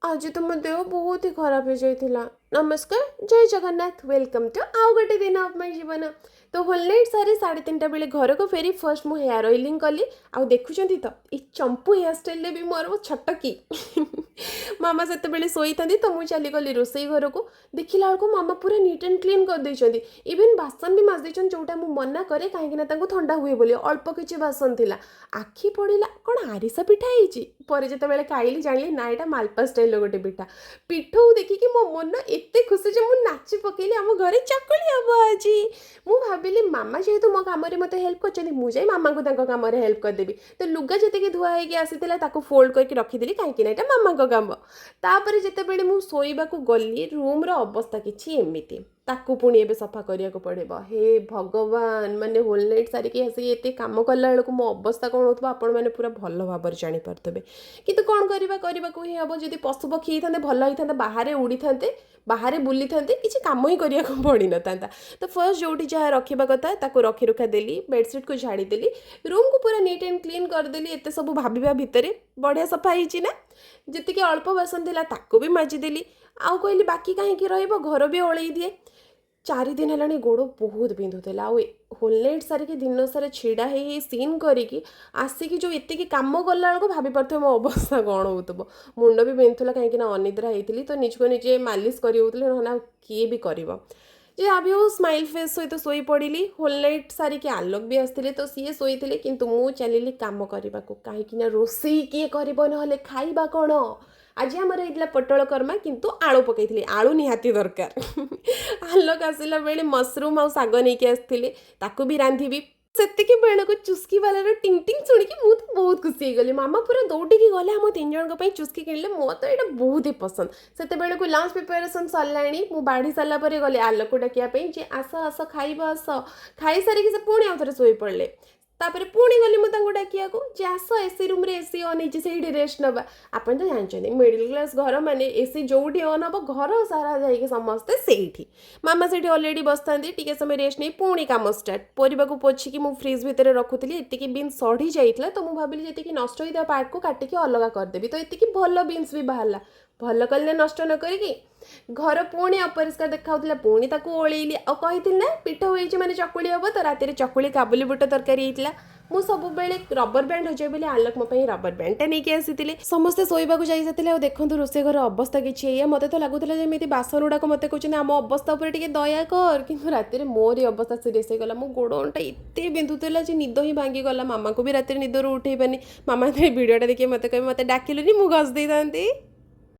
ଆଜି ତ ମୋ ଦେହ ବହୁତ ହି ଖରାପ ହେଇଯାଇଥିଲା। ନମସ୍କାର, ଜୟ ଜଗନ୍ନାଥ, welcome to ଆଉ ଗୋଟେ ଦିନ ଅଫ୍ ମାଇ ଜୀବନ। ତ ହୋଲ୍ ନାଇଟ୍ ସାରି 3:30 ବେଳେ ଘରକୁ ଫେରି ଫର୍ଷ୍ଟ ମୁଁ ହେୟାର ଅଏଲିଂ କଲି। ଆଉ ଦେଖୁଛନ୍ତି ତ, ଏଇ ଚମ୍ପୁ ହେୟାର ଷ୍ଟାଇଲରେ ବି ମୋର ଛଟକି। ମାମା ସେତେବେଳେ ଶୋଇଥାନ୍ତି, ତ ମୁଁ ଚାଲିଗଲି ରୋଷେଇ ଘରକୁ। ଦେଖିଲା ବେଳକୁ ମାମା ପୁରା ନିଟ୍ ଆଣ୍ଡ କ୍ଲିନ୍ କରିଦେଇଛନ୍ତି। ଇଭେନ୍ ବାସନ ବି ମାଜି ଦେଇଛନ୍ତି, ଯେଉଁଟା ମୁଁ ମନା କରେ, କାହିଁକିନା ତାଙ୍କୁ ଥଣ୍ଡା ହୁଏ ବୋଲି। ଅଳ୍ପ କିଛି ବାସନ ଥିଲା। ଆଖି ପଡ଼ିଲା, କ'ଣ ଆରିସା ପିଠା ହେଇଛି? ପରେ ଯେତେବେଳେ ଖାଇଲି, ଜାଣିଲି ନା, ଏଇଟା ମାଲପା ଷ୍ଟାଇଲର ଗୋଟେ ପିଠା। ପିଠଉ ଦେଖିକି ମୋ ମନ ଏତେ ଖୁସି ଯେ ମୁଁ ନାଚି ପକେଇଲି। ଆମ ଘରେ ଚକୁଳି ହବ ଆଜି। ମୁଁ ଭାବିଲି, ମାମା ଯେହେତୁ ମୋ କାମରେ ମୋତେ ହେଲ୍ପ କରିଛନ୍ତି, ମୁଁ ଯାଇ ମାମାଙ୍କୁ ତାଙ୍କ କାମରେ ହେଲ୍ପ କରିଦେବି। ତ ଲୁଗା ଯେତିକି ଧୁଆ ହେଇକି ଆସିଥିଲା, ତାକୁ ଫୋଲ୍ଡ କରିକି ରଖିଦେଲି, କାହିଁକି ନା ଏଇଟା ମାମାଙ୍କ କାମ। ତାପରେ ଯେତେବେଳେ ମୁଁ ଶୋଇବାକୁ ଗଲି, ରୁମ୍ର ଅବସ୍ଥା କିଛି ଏମିତି। ତାକୁ ପୁଣି ଏବେ ସଫା କରିବାକୁ ପଡ଼ିବ। ହେ ଭଗବାନ! ମାନେ ହୋଲ୍ ନାଇଟ୍ ସାରିକି ଆସିକି ଏତେ କାମ କଲା ବେଳକୁ ମୋ ଅବସ୍ଥା କ'ଣ ହେଉଥିବ, ଆପଣମାନେ ପୁରା ଭଲ ଭାବରେ ଜାଣିପାରୁଥିବେ। କିନ୍ତୁ କ'ଣ କରିବା, କରିବାକୁ ହିଁ ହେବ। ଯଦି ପଶୁପକ୍ଷୀ ହେଇଥାନ୍ତେ, ଭଲ ହେଇଥାନ୍ତା। ବାହାରେ ଉଡ଼ିଥାନ୍ତେ, ବାହାରେ ବୁଲିଥାନ୍ତେ, କିଛି କାମ ହିଁ କରିବାକୁ ପଡ଼ିନଥାନ୍ତା। ତ ଫର୍ଷ୍ଟ ଯେଉଁଠି ଯାହା ରଖିବା କଥା, ତାକୁ ରଖି ରୁଖା ଦେଲି। ବେଡ଼ସିଟ୍କୁ ଝାଡ଼ିଦେଲି। ରୁମ୍କୁ ପୁରା ନିଟ୍ ଆଣ୍ଡ କ୍ଲିନ୍ କରିଦେଲି। ଏତେ ସବୁ ଭାବିବା ଭିତରେ ବଢ଼ିଆ ସଫା ହେଇଛି ନା? ଯେତିକି ଅଳ୍ପ ବାସନ ଥିଲା, ତାକୁ ବି ମାଜିଦେଲି। ଆଉ କହିଲି, ବାକି କାହିଁକି ରହିବ, ଘର ବି ଓଳେଇ ଦିଏ। 4 ଦିନ ହେଲାଣି ଗୋଡ଼ ବହୁତ ବିନ୍ଧୁଥିଲା। ଆଉ ହୋଲ୍ ନାଇଟ୍ ସାରିକି ଦିନ ସାରା ଛିଡ଼ା ହେଇ ହେଇ ସିନ୍ କରିକି ଆସିକି ଯେଉଁ ଏତିକି କାମ କଲା ବେଳକୁ, ଭାବି ପାରୁଥିବ ମୋ ଅବସ୍ଥା କ'ଣ ହେଉଥିବ। ମୁଣ୍ଡ ବି ବିନ୍ଧୁଥିଲା, କାହିଁକିନା ଅନିଦ୍ରା ହେଇଥିଲି। ତ ନିଜକୁ ନିଜେ ମାଲିସ କରି ହେଉଥିଲେ, ନହେଲେ ଆଉ କିଏ ବି କରିବ? ଯାହା ବି ହଉ, ସ୍ମାଇଲ୍ ଫେସ୍ ସହିତ ଶୋଇପଡ଼ିଲି। ହୋଲ୍ ନାଇଟ୍ ସାରିକି ଆଲୋକ ବି ଆସିଥିଲେ, ତ ସିଏ ଶୋଇଥିଲେ, କିନ୍ତୁ ମୁଁ ଚାଲିଲି କାମ କରିବାକୁ, କାହିଁକିନା ରୋଷେଇ କିଏ କରିବ, ନହେଲେ ଖାଇବା କ'ଣ? ଆଜି ଆମର ହେଇଥିଲା ପୋଟଳ କର୍ମା, କିନ୍ତୁ ଆଳୁ ପକାଇଥିଲି। ଆଳୁ ନିହାତି ଦରକାର। ଆଲୋକ ଆସିଲା ବେଳେ ମସରୁମ୍ ଆଉ ଶାଗ ନେଇକି ଆସିଥିଲେ, ତାକୁ ବି ରାନ୍ଧିବି। ସେତିକି ବେଳକୁ ଚୁସ୍କି ବାଲାର ଟିଂ ଟିଂ ଶୁଣିକି ମୁଁ ତ ବହୁତ ଖୁସି ହେଇଗଲି। ମାମା ପୁରା ଦୌଡ଼ିକି ଗଲେ, ଆମ ତିନି ଜଣଙ୍କ ପାଇଁ ଚୁସ୍କି କିଣିଲେ। ମୋର ତ ଏଇଟା ବହୁତ ହି ପସନ୍ଦ। ସେତେବେଳକୁ ଲଞ୍ଚ ପ୍ରିପାରେସନ୍ ସରିଲାଣି। ମୁଁ ବାଢ଼ି ସାରିଲା ପରେ ଗଲି ଆଲୋକକୁ ଡାକିବା ପାଇଁ ଯେ ଆସ ଆସ, ଖାଇବ ଆସ। ଖାଇସାରିକି ସେ ପୁଣି ଆଉ ଥରେ ଶୋଇପଡ଼ିଲେ। ତାପରେ ପୁଣି ଗଲି ମୁଁ ତାଙ୍କୁ ଡାକିବାକୁ ଯେ ଆସ, ଏସି ରୁମ୍ରେ ଏସି ଅନ୍ ହେଇଛି, ସେଇଠି ରେଷ୍ଟ ନେବା। ଆପଣ ତ ଜାଣିଛନ୍ତି, ମିଡ଼ିଲ୍ କ୍ଲାସ୍ ଘର ମାନେ ଏସି ଯେଉଁଠି ଅନ୍ ହେବ, ଘର ସାରା ଯାଇକି ସମସ୍ତେ ସେଇଠି। ମାମା ସେଇଠି ଅଲରେଡ଼ି ବସିଥାନ୍ତି। ଟିକେ ସମୟ ରେଷ୍ଟ ନେଇ ପୁଣି କାମ ଷ୍ଟାର୍ଟ। ପରିବାକୁ ପୋଛିକି ମୁଁ ଫ୍ରିଜ୍ ଭିତରେ ରଖୁଥିଲି। ଏତିକି ବିନ୍ସ ସଢ଼ି ଯାଇଥିଲା, ତ ମୁଁ ଭାବିଲି ଯେତିକି ନଷ୍ଟ ହେଇଥିବା ପାର୍ଟକୁ କାଟିକି ଅଲଗା କରିଦେବି। ତ ଏତିକି ଭଲ ବିନ୍ସ ବି ବାହାରିଲା। ଭଲ କଲେ ନଷ୍ଟ ନ କରିକି। ଘର ପୁଣି ଅପରିଷ୍କାର ଦେଖାଉଥିଲା, ପୁଣି ତାକୁ ଓଳେଇଲି। ଆଉ କହିଥିଲି ନା, ପିଠା ହେଇଛି ମାନେ ଚକୁଳି ହେବ। ତ ରାତିରେ ଚକୁଳି କାବୁଲି ବୁଟ ତରକାରୀ ହେଇଥିଲା। ମୁଁ ସବୁବେଳେ ରବର ବ୍ୟାଣ୍ଡ ହୋଇଯାଏ ବୋଲି ଆଲୋକ ମୋ ପାଇଁ ରବର ବ୍ୟାଣ୍ଡଟା ନେଇକି ଆସିଥିଲେ। ସମସ୍ତେ ଶୋଇବାକୁ ଯାଇସାରିଥିଲେ। ଆଉ ଦେଖନ୍ତୁ, ରୋଷେଇ ଘର ଅବସ୍ଥା କିଛି ଏଇଆ। ମୋତେ ତ ଲାଗୁଥିଲା ଯେମିତି ବାସନ ଗୁଡ଼ାକ ମୋତେ କହୁଛନ୍ତି, ଆମ ଅବସ୍ଥା ଉପରେ ଟିକେ ଦୟା କର। କିନ୍ତୁ ରାତିରେ ମୋରି ଅବସ୍ଥା ସିରିୟସ୍ ହେଇଗଲା। ମୋ ଗୋଡ଼ ଅଣ୍ଟା ଏତେ ବିନ୍ଧୁଥିଲା ଯେ ନିଦ ହିଁ ଭାଙ୍ଗିଗଲା। ମାମାକୁ ବି ରାତିରେ ନିଦରୁ ଉଠେଇ ପାରିନି। ମାମା ଭିଡ଼ିଓଟା ଦେଖିକି ମୋତେ କହିବେ, ମୋତେ ଡାକିଲୁନି, ମୁଁ ଘଷି ଦେଇଥାନ୍ତି।